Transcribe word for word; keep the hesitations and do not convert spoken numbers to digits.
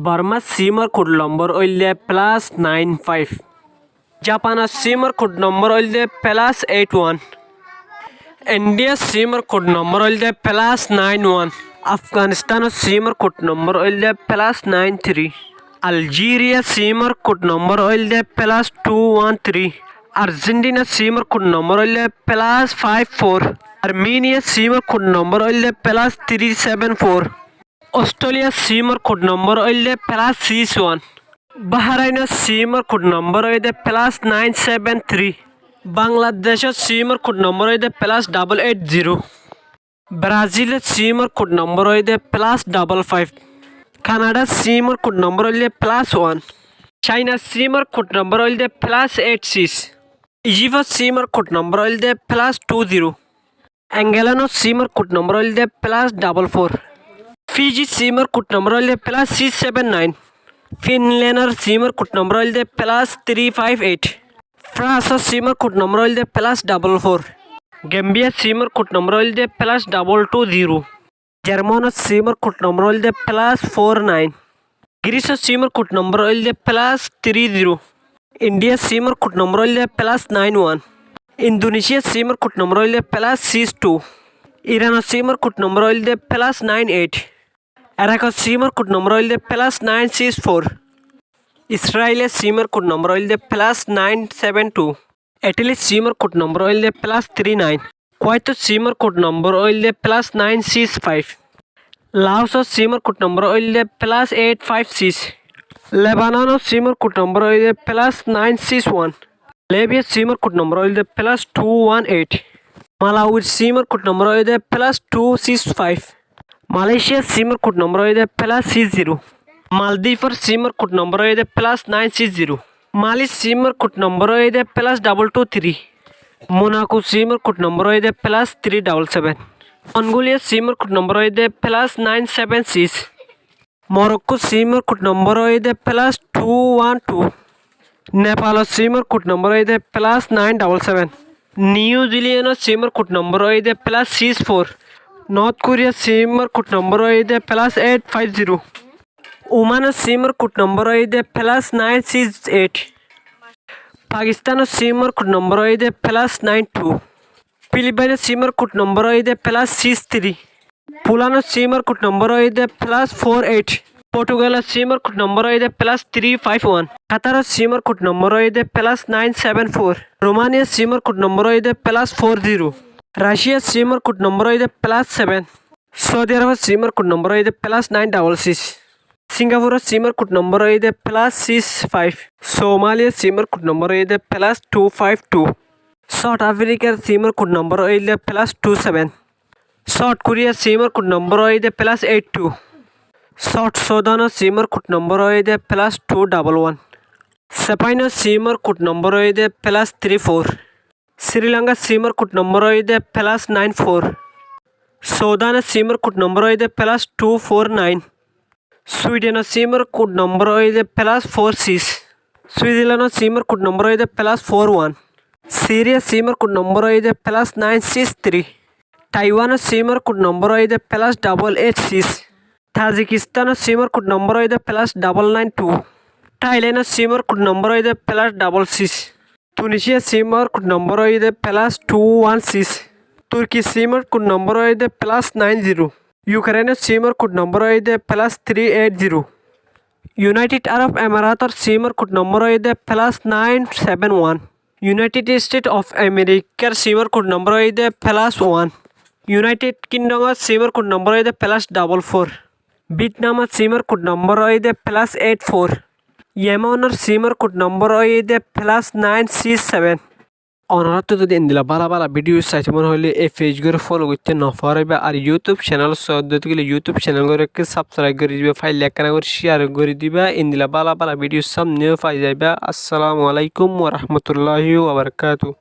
Bormar simor code nombor óilde plus nine five. Japanor simor code nombor óilde plus eight one. Indiar simor code nombor óilde plus nine one. Afganistanor simor code nombor óilde plus nine three. Algeriar simor code nombor óilde plus two one three. Arjentinar simor code nombor óilde plus five four. Armeniar simor code nombor óilde plus three seven four. Australiar simor code nombor óilde plus six one. Bahrainor simor code nombor óilde plus nine seven three. Bangladecor simor code nombor óilde plus double eight zero. Brazilor simor code nombor óilde plus double five. Kanadar simor code nombor óilde plus one. Chainar simor code nombor óilde plus eight six. Ijiptor simor code nombor óilde plus two zero. Englandor simor code nombor óilde plus double four. Fijir simor code nombor óilde plus six seven nine. Finlandor simor code nombor óilde plus three five eight. Fransor simor code nombor óilde plus double four. Gambiyar simor code nombor óilde plus double two zero. Jermanor simor code nombor óilde plus four nine. Grisor simor code nombor óilde plus three zero. Indiar simor code nombor óilde plus nine one. Indonesiar simor code nombor óilde plus six two. Iranor simor code nombor óilde plus nine eight. Erakor simor code nombor óilde plus nine six four. Israilor simor code nombor óilde plus nine seven two. Italir simor code nombor óilde plus three nine. Kuwaitor simor code nombor óilde plus nine six five. Laosor simor code nombor óilde plus eight five six. Lebanonor simor code nombor óilde plus nine six one. Libiyar simor code nombor óilde plus two one eight. Malawir simor code nombor óilde plus two six five. Malaysiar simor code nombor óilde plus six zero. Maldifor simor code nombor óilde plus nine six zero. Malir simor code nombor óilde plus double two three. Monakor simor code nombor óilde plus three double seven. Mongoliar simor code nombor óilde plus nine seven six. Morokkor simor code nombor óilde plus two one two. Nepalor simor code nombor óilde plus nine double seven. Niu Zilendor simor code nombor óilde plus six four. North Koriar simor code nombor óilde plus eight five zero. Omanor simor code nombor óilde plus nine six eight. Pakistanor simor code nombor óilde plus nine two. Filipainor simor code nombor óilde plus six three. Pulanor simor code nombor óilde plus four eight. Portugalor simor code nombor óilde plus three five one. Kataror simor code nombor óilde plus nine seven four. Romaniar simor code nombor óilde plus four zero. Raciar simor code nombor óilde plus seven. Saudi Arabor simor code nombor óilde plus nine double six. Singapuror simor code nombor óilde plus six five. Somaliar simor code nombor óilde plus two five two. South Africar simor code nombor óilde plus two seven. South Koriar simor code nombor óilde plus eight two. South Sudanor simor code nombor óilde plus two double one. Spainor simor code nombor óilde plus three four. Sri Lankar simor code nombor óilde plus nine four. Sudanor simor code nombor óilde plus two four nine. Swidenor simor code nombor óilde plus four six. Switzerlandor simor code nombor óilde plus four one. Siriar simor code nombor óilde plus nine six three. Taiwanor simor code nombor óilde plus double eight six. Tajikistanor simor code nombor óilde plus double nine two. Thailandor simor code nombor óilde plus double six. Tunisiar simor code nombor óilde plus two one six. Turkir simor code nombor óilde plus nine zero. Ukrainor simor code nombor óilde plus three eight zero. United Arab Emirator simor code nombor óilde plus nine seven one. United States of Americar simor code nombor óilde plus one. United Kingdomor simor code nombor óilde plus double four. Vietnamor simor code nombor óilde plus eight four. Yemenor simor code nombor óilde plus nine six seven. Onoráttu zodi endilla bála bála video saito mone hoile ei page gán follow goitte no foriba, ar YouTube channel sodde óile YouTube channel gán subscribe gori diba, file ekkán gori share gori diba, endilla bála bála video samne fai zaiba. Assalamu alaikum wa rahmatullahi wa barakatuh.